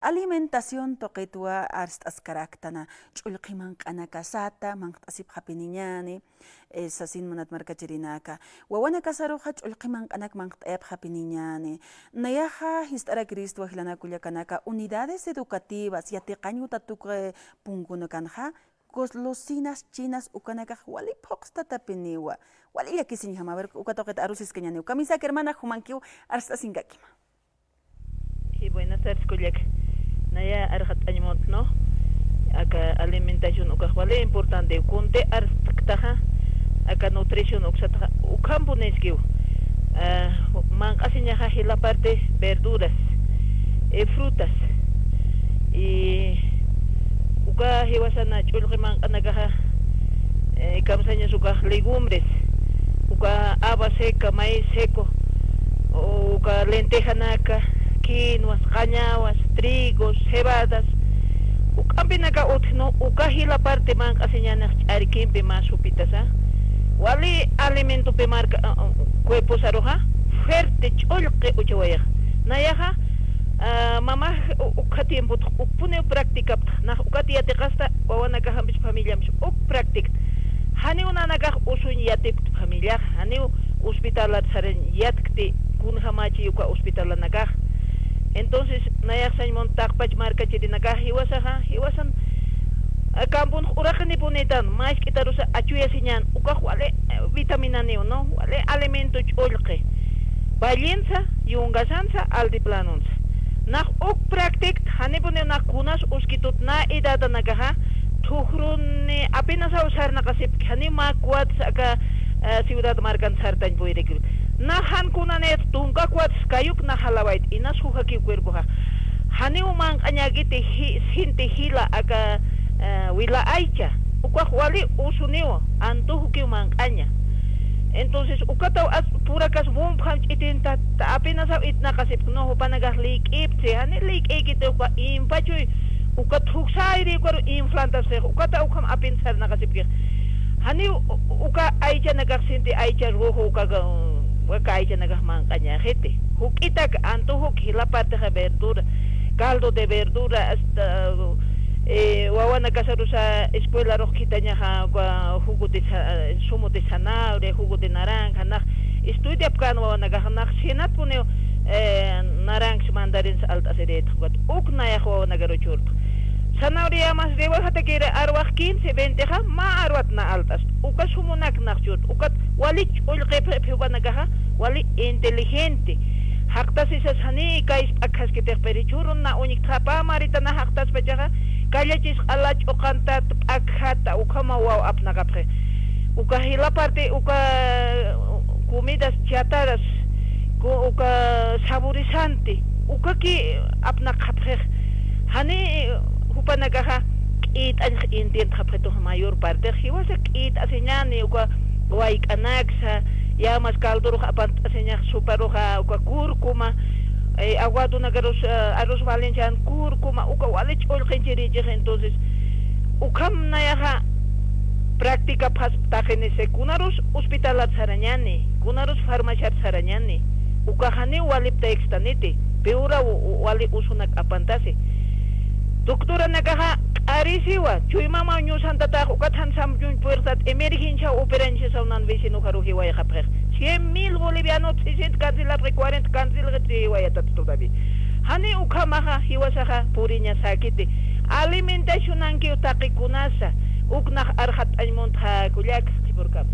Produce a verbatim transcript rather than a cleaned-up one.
Alimentación tuqitwa arst'askaraktana, ch'ullqhi manq'anakasata manqt'asipxapiniñäni, eh, sasin munat markachirinaka. Wawanakasaruxa ch'ullqhi manq'anak manqt'ayapxapiniñäni. Nayaxa jist'arakiristwa jilanaka kullakanaka, unidades educativas yatiqañ uta tuqi punkunakanxa, golosinas chinas ukanakax wali phuqstatapiniwa. Wali llakisiñjama, a ver, uka tuqita arusiskañäniw. Kamisaki hermana, jumankiw arst'asinkakima. Y buenas tardes, kullaka. Naya arxat'añ munt, ¿no? Aka alimentación ukax wali importante. Kunti arsktaxa, aka nutrición uksataxa, ukhampuniskiw. Ah, manq'asiñaxa jila parte verduras, eh, frutas. Y uka jiwasana ch'ullqi manq'anakaxa, eh, kamsañas ukax legumbres, uka haba seca, maíz seco, uka lentejanaka, quinoas, qañawas, trigos, cebadas, uk'ampinaka utjnu, uka jila parte manq'asiñänix ch'arkimpi mä supitasa. Wali alimentopi marka, uh, uh, cuerposaruxa, fuerte ch'ullqi uchawayaxa. Nayaxa, ah, mamax u-, ukha tiempotx ukpuniw practicapxta, nax ukat yatiqasta, wawanakaxampis familiampis uk practicta. Janiw nanakax usuñ yatipkti familiax, janiw hospitalat sarañ yatkti, kunjamachi uka hospitalanakax. Entonces, nayax sañ munt taqpach markachirinakax jiwasaxa, jiwasan, eh, camponx uraqinipunitan, mask'itarusa achuyasiñän, ukax wali, eh, vitaminaniw, ¿no? Wali alimento ch'ullqi. Vallensa, yungasansa, altiplanonsa. Nax uk practict, janipuniw nax kunas uskitut na edadanakaxa, thujruni apenasaw sarnaqasipki, janiw mä kuwats aka, eh, ciudad markan sartañ puyrikil. Nax jan kunanit tunka kuwats kayuk nax jalawayt, inas jujakiw cuerpoxa. Janiw manq'añäkiti ji-, sinti jila aka, eh, wila aycha. Ukax wali usuniw, antojokiw manq'aña. Entonces, ukataw as-, purakas bumpjam ch'itinta, ta apenasaw itnaqasipki, no, jupanakax lïk'iptsi, jani lïk'ïkiti uka impachuy, ukat juksayri ukaru inflantasix, ukataw ukham apin sarnaqasipkix. Janiw u-, uka aychanakax sinti aycha rojo uka, uka aychanakax manq'añäxiti. Juk'itak antojoki jila partexa verdura, caldo de verdura, hasta, eh, wawanakasarusa escuelarux khithañaxa, uka jugo de za-, zumo de zanahoria, jugo de naranja, nax estudiapkän wawanakaxa, nax cenatpuniw, eh, naranjas, mandarins alt'asirïtxa, ukat uk nayax wawanakaru churtxa. Zanahoriamas rebajatakiri arwax quince, veintexa, mä arwat na alt'asta. Uka sumunak nax churtxa. Ukat wali ch'ullqipxi jupanakaxa, wali inteligente. Jaqtasisas jani kaysp'akjaskitix, pero jichhürun na uñiktxa, pä marita na jaqtaspachaxa, kallachis q'ala ch'uqantat p'akjata, ukhama waw apnaqapxi. Uka jila parte, uka comidas chatarras, ku-, uka saborizante, ukaki apnaqapxix. Jani jupanakaxa k'it'añ intientxapxitu mayor parte, jiwasa k'it'asiñäni uka wayk'anaksa, yamas caldorux apant'asiñax soparuxa, uka cúrcuma, eh, aguadonakarus, eh, arroz valenciano, cúrcuma, uka wali ch'ullqinchirichix, entonces, ukham nayaxa practicapxaspa taqinisi, kunarus hospitalat sarañäni, kunarus farmaciat sarañäni, ukax janiw walipta ekstaniti, peora u-, u-, wali usunak apantasi. Doctoranakaxa q'arisiwa, chuymama ñusantatax ukat jan samjuñ puertat emergencia operañchisaw nan vecinoxaru jiwayxapxix. Cien mil boliviano, trescientos cancelapxi, cuarenta cancelxi jiwayatat todavía. Jani ukhamaxa jiwasaxa puriñasäkiti. Alimentacionankiw taqikunasa, uk nax arxat'añ muntxa kullaka, qhipürkama.